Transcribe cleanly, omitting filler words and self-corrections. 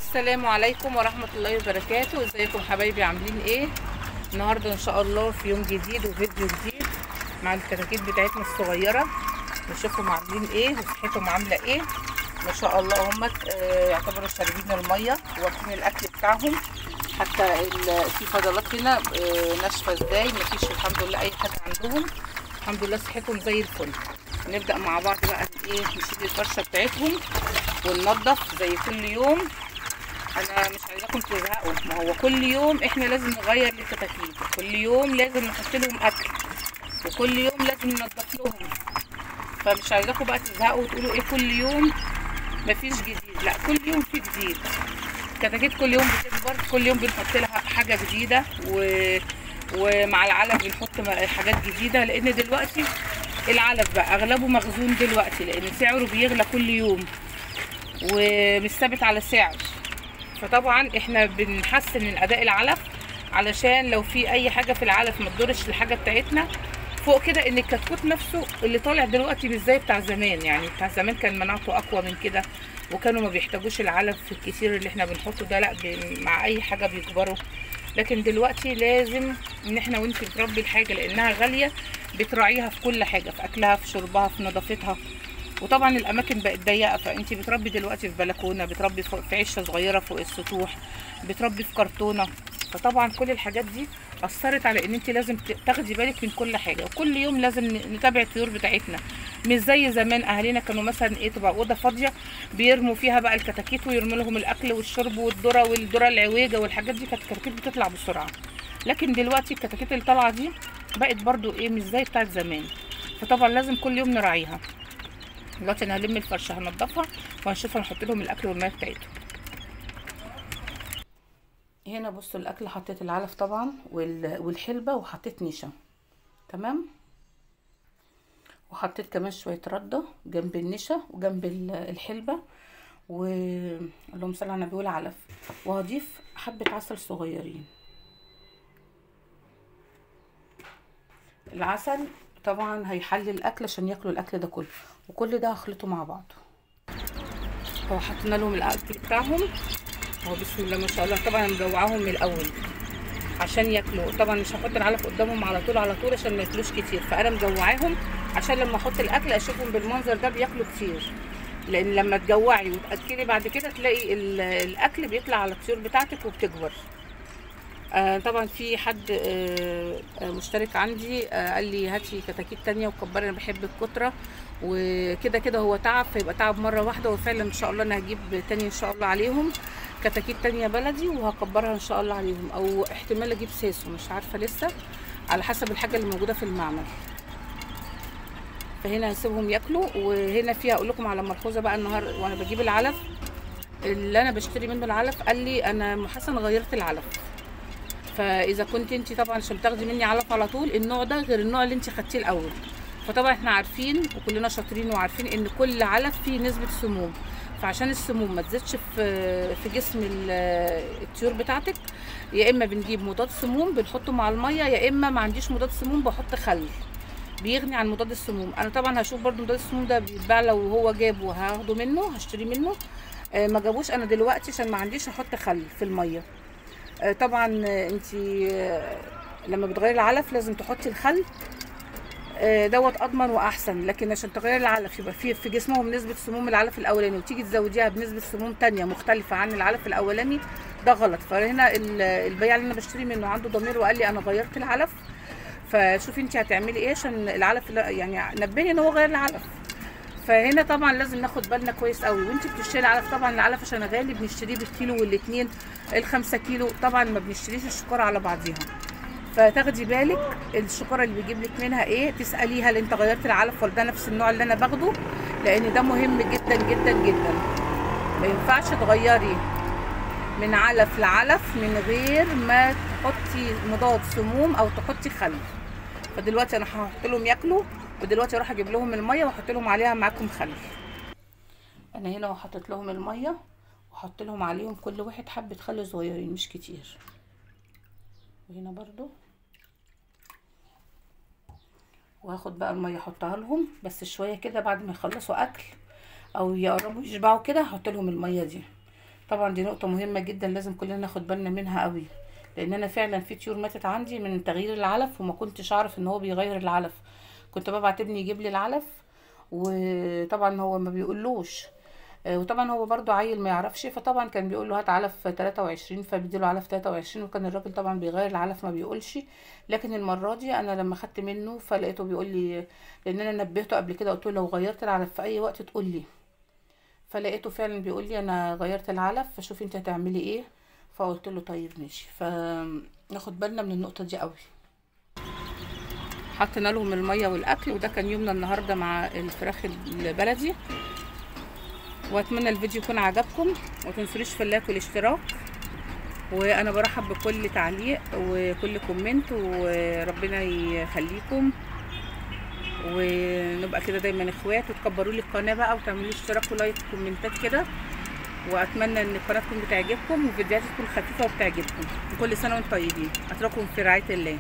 السلام عليكم ورحمة الله وبركاته. ازيكم حبايبي، عاملين ايه النهارده؟ ان شاء الله في يوم جديد وفيديو جديد مع الكتاكيت بتاعتنا الصغيرة، نشوفهم عاملين ايه وصحتهم عامله ايه. ما شاء الله هم يعتبروا شاربين المية واكلين الاكل بتاعهم، حتى في فضلات هنا ناشفة ازاي، مفيش الحمد لله اي حاجة عندهم، الحمد لله صحتهم زي الفل. نبدا مع بعض بقى ايه، نشيل الفرشة بتاعتهم وننضف زي كل يوم. انا مش عايزاكم تزهقوا، ما هو كل يوم احنا لازم نغير للكتاكيت، كل يوم لازم نحط لهم اكل، وكل يوم لازم ننضف لهم، فمش عايزاكم بقى تزهقوا وتقولوا ايه كل يوم مفيش جديد. لا، كل يوم في جديد. الكتاكيت كل يوم بتكبر، كل يوم بنحط لها حاجة جديدة، ومع العلف بنحط حاجات جديدة، لان دلوقتي العلف بقى اغلبه مخزون دلوقتي، لان سعره بيغلى كل يوم ومش ثابت على سعر. فطبعا احنا بنحسن من اداء العلف علشان لو في اي حاجة في العلف ما تضرش الحاجة بتاعتنا. فوق كده ان الكتكوت نفسه اللي طالع دلوقتي مش زي بتاع زمان، يعني بتاع زمان كان مناعته اقوى من كده، وكانوا ما بيحتاجوش العلف الكتير اللي احنا بنحطه ده، لا مع اي حاجة بيكبروا. لكن دلوقتي لازم ان احنا وانت بتربي الحاجة لانها غالية بتراعيها في كل حاجة، في اكلها، في شربها، في نظافتها. وطبعا الاماكن بقت ضيقه، فانت بتربي دلوقتي في بلكونة، بتربي في عشه صغيرة فوق السطوح، بتربي في كرتونة، فطبعا كل الحاجات دي اثرت على ان انت لازم تاخدي بالك من كل حاجة. وكل يوم لازم نتابع الطيور بتاعتنا، مش زي زمان اهالينا كانوا مثلا ايه، تبقى اوضة فاضية بيرموا فيها بقى الكتاكيت ويرموا لهم الاكل والشرب والذرة والذرة العويجه والحاجات دي، كانت الكتاكيت بتطلع بسرعة. لكن دلوقتي الكتاكيت اللي طالعه دي بقت برضو ايه، مش زي بتاعت زمان، فطبعا لازم كل يوم نراعيها. دلوقتي انا هلم الفرشة هنضفها وهنشوف هنحط لهم الاكل والمية بتاعتهم. هنا بصوا الاكل، حطيت العلف طبعا والحلبه، وحطيت نشا، تمام، وحطيت كمان شوية رده جنب النشا وجنب الحلبة، و اللهم صل على النبي، والعلف، وهضيف حبه عسل صغيرين. العسل طبعا هيحلي الاكل عشان ياكلوا الاكل ده كله، وكل ده هخلطه مع بعضه. هو حطينا لهم الاكل بتاعهم اهو، بسم الله ما شاء الله. طبعا مجوعاهم من الاول عشان ياكلوا، طبعا مش هحط العلف قدامهم على طول على طول عشان ما ياكلوش كتير، فانا مجوعاهم عشان لما احط الاكل اشوفهم بالمنظر ده بياكلوا كتير، لان لما تجوعي وتاكلي بعد كده تلاقي الاكل بيطلع على الطيور بتاعتك وبتكبر. طبعا في حد مشترك عندي قال لي هاتي كتاكيت تانية وكبري، انا بحب الكتره وكده كده، هو تعب فيبقى تعب مرة واحدة، وفعلا ان شاء الله انا هجيب تاني ان شاء الله عليهم كتاكيت تانية بلدي وهكبرها ان شاء الله عليهم، او احتمال اجيب ساسو مش عارفه لسه، على حسب الحاجة اللي موجودة في المعمل. فهنا هسيبهم ياكلوا. وهنا فيها اقول لكم على ملحوظة بقى، النهار وانا بجيب العلف اللي انا بشتري منه العلف قال لي انا ام حسن غيرت العلف، فاذا كنت انت طبعا عشان تاخدي مني علف على طول النوع ده غير النوع اللي انت خدتيه الاول. فطبعا احنا عارفين وكلنا شاطرين وعارفين ان كل علف فيه نسبه سموم، فعشان السموم ما تزيدش في جسم الطيور بتاعتك، يا اما بنجيب مضاد سموم بنحطه مع المية، يا اما ما عنديش مضاد سموم بحط خل بيغني عن مضاد السموم. انا طبعا هشوف برده مضاد السموم ده بيتباع، لو هو جابه هاخده منه، هشتري منه، ما جابوش انا دلوقتي عشان ما عنديش هحط خل في المية. طبعا انت لما بتغيري العلف لازم تحطي الخل دوت اضمن واحسن، لكن عشان تغيري العلف يبقى في جسمهم نسبه سموم العلف الاولاني وتيجي تزوديها بنسبة سموم تانية مختلفة عن العلف الاولاني، ده غلط. فهنا البياع اللي انا بشتري منه عنده ضمير وقال لي انا غيرت العلف، فشوفي انت هتعملي ايه عشان العلف، يعني نبهني ان هو غير العلف. فهنا طبعا لازم ناخد بالنا كويس قوي وانت بتشتري العلف. طبعا العلف عشان غالي بنشتريه بالكيلو والاتنين ال5 كيلو، طبعا ما بنشتريش الشكاره على بعضيها، فتاخدي بالك الشكاره اللي بيجيب لك منها ايه، تساليها هل انت غيرت العلف ولا ده نفس النوع اللي انا باخده، لان ده مهم جدا جدا جدا. ما ينفعش تغيري من علف لعلف من غير ما تحطي مضاد سموم او تحطي خل. فدلوقتي انا هحط لهم ياكلوا، ودلوقتي اروح اجيب لهم المية واحط لهم عليها معاكم خل. انا هنا وحطيت لهم المية وحط لهم عليهم كل واحد حبه خل صغيرين مش كتير. وهنا برضو وهاخد بقى المية احطها لهم بس شوية كده، بعد ما يخلصوا اكل او يقربوا يشبعوا كده هحط لهم المية دي. طبعا دي نقطة مهمة جدا لازم كلنا ناخد بالنا منها قوي، لان انا فعلا في طيور ماتت عندي من تغيير العلف وما كنتش اعرف ان هو بيغير العلف. كنت ببعت ابني يجيب لي العلف، وطبعا هو ما بيقولوش، وطبعا هو برضو عيل ما يعرفش، فطبعا كان بيقول له هات علف 23، فبيديله علف 23، وكان الراجل طبعا بيغير العلف ما بيقولش. لكن المرة دي انا لما خدت منه فلقيته بيقول لي، لان انا نبهته قبل كده قلت له لو غيرت العلف في اي وقت تقول لي، فلقيته فعلا بيقول لي انا غيرت العلف فشوفي انت هتعملي ايه، فقلت له طيب ماشي. فناخد بالنا من النقطة دي قوي. حطينا لهم المية والاكل، وده كان يومنا النهارده مع الفراخ البلدي. واتمنى الفيديو يكون عجبكم، ومتنسونيش في ال like والاشتراك، وانا برحب بكل تعليق وكل comment، وربنا يخليكم ونبقى كده دايما اخوات، وتكبروا لي القناة بقى وتعملوا لي اشتراك و like وكومنتات كده. واتمنى ان القناة تكون بتعجبكم وفيديوهاتي تكون خفيفة وبتعجبكم. وكل سنة وانتم طيبين. اترككم في رعاية الله.